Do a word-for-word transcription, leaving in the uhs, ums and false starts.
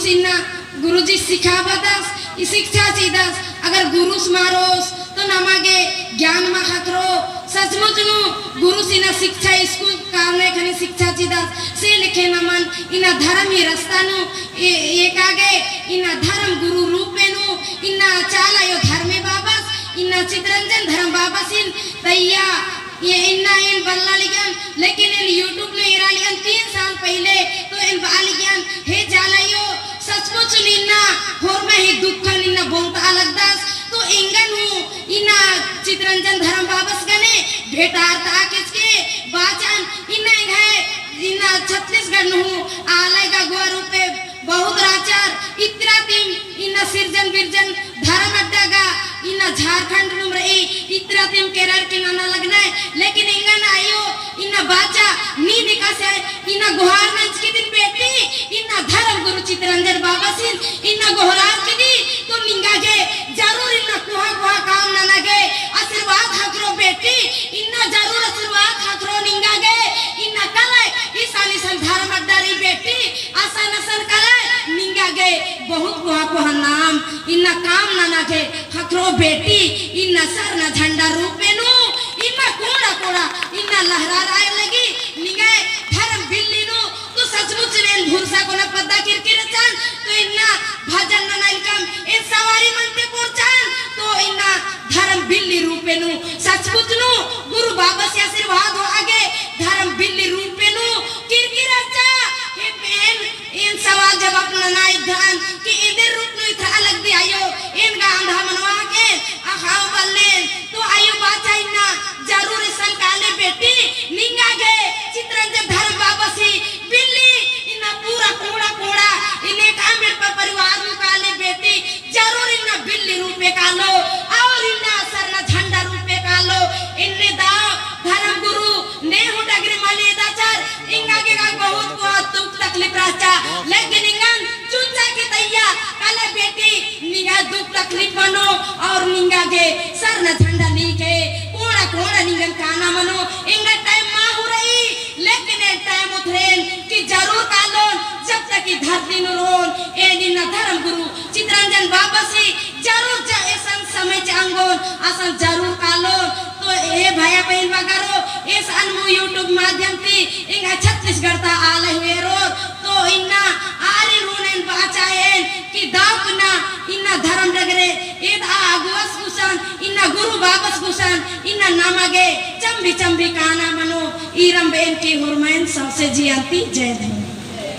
इन्ना गुरुजी सिखाबदस, ई शिक्षा चिदस, अगर गुरुस मारोस, तो नमा गे ज्ञान मा ख़क्खरो। सचमुच नू गुरुस इन्ना शिक्षा स्कूल कालने खने शिक्षा चिदस, से लेखे नमन इन्ना धर्म ही रस्ता नू ए-, एका गे, इन्ना धर्म गुरु रूपे नू, इन्ना चाला अयो धर्मे बाबस, इन्ना चितरंजन धर्म बाबसिन तैया, ये इन्ना एन बल्ला लिगन, लेकिन एन YouTube नू एरा लिगन तीन साल पहिले, तो एन बआ लिगन, हे चाला अयो, सचमुच इन्ना होरमा ही दुखन इन्ना बोंगता लगदस, तो एंगन हूँ इन्ना चितरंजन धर्म बाबस गने भेंटारता केचके बाचन, इन्ना एंग्है इन्ना छत्तीसगढ़ नू हूँ आलय गा अगुवा रूपे बहुत राचर। इतरा तिम इन्ना सिरजन बिरजन धर्म अड्डा गा इन्ना झारखंड नू रई, इतरा तिम केरर की नना लगनय, लेकिन एंगन अयो इन्ना बाचा नीन एकासे इन्ना गोहार नंजकी दिन बेटी, इन्ना धर्म गुरु चितरंजन बाबसिन इन्ना गोहरार की दी, तो निंगा गे जरूर इन्ना कोहा कोहा काम नना गे आशीर्वाद ख़क्खरो बेटी, इन्ना जरूर आशीर्वाद ख़क्खरो निंगा गे, इन्ना कलय इसन इसन धर्म अड्डा रई बेटी, असन असन कलय निंगा गे बहुत कोहा कोहा नाम इन्ना काम नना गे ख़क्खरो बेटी, इन्ना सरना झंडा रूपे नू, इन्ना कोड़ा कोड़ा, इन्ना लहरारआ लगी, निंग्है धर्म बिल्ली नू, तो सचमुच एन भुरसा कोना पद्दा किरकिर रहचन, तो इन्ना भजन नना इलकम, एन सवारी मनते पोरचन, तो इन्ना धर्म बिल्ली रूपे नू, सचमुच नू, गुरु बाबस आशीर्वाद होआ गे, धर्म बिल्ली रूपे नू, किरकिर रहचा, हे बहन, एन सवाल जवाब नना इदन कि एन्देर रूप नू इथरा लगदी अयो, एन गा अंधा मनवा हकेन, अख़ाओ बल्लेन, तो अयो बाचा इन्ना जरूर इसन काले बेटी, निंगा गे चितरंजन धर्म बाबसी बिल्ली, इन्ना पूरा कोड़ा कोड़ा, इन्ने काम एड़पा परिवार नू काले बेटी, जरूर इन्ना बिल्ली रूपे कालो, और इन्ना सरना झंडा रूपे कालो, इन्ने दाव धर्म गुरु नेहू डगरे मले दाचर, एंगा गे गा बहुत बहुत दुख तकलीफ रहचा, लेकिन एंगन चुंचा के तैया काले बेटी, निंगा दुख तकलीफ मनो, और निंगा गे सरना झंडा नीके, कोड़ा कोड़ा निंगन काना मनो, एंगा टाइम मा हूँ रई, लेकिन एन टाइम उतरेन कि जरूर कालोन, जब तक ई धरती नू रओन, एन इन्ना धर्म गुरु चितरंजन बाबसी जरूर ज-, एसन समय च अंगोन, असन जरूर कालोन। तो ए भया बहिन बगरो, एसन मू YouTube माध्यम ती एंगा छत्तीसगढ़ ता आलय हूँ एरोर, तो इन्ना आरिन हूँ एन बाचा एन कि दाव कना इन्ना धर्म डगरे, एद आ अगुवस गुसन, इन्ना गुरु बाबस गुसन, इन्ना नमा गे चम्बी चम्बी काना मनो, ईरम बेन की होरमैन सबसे जियन्ती जय धर्म।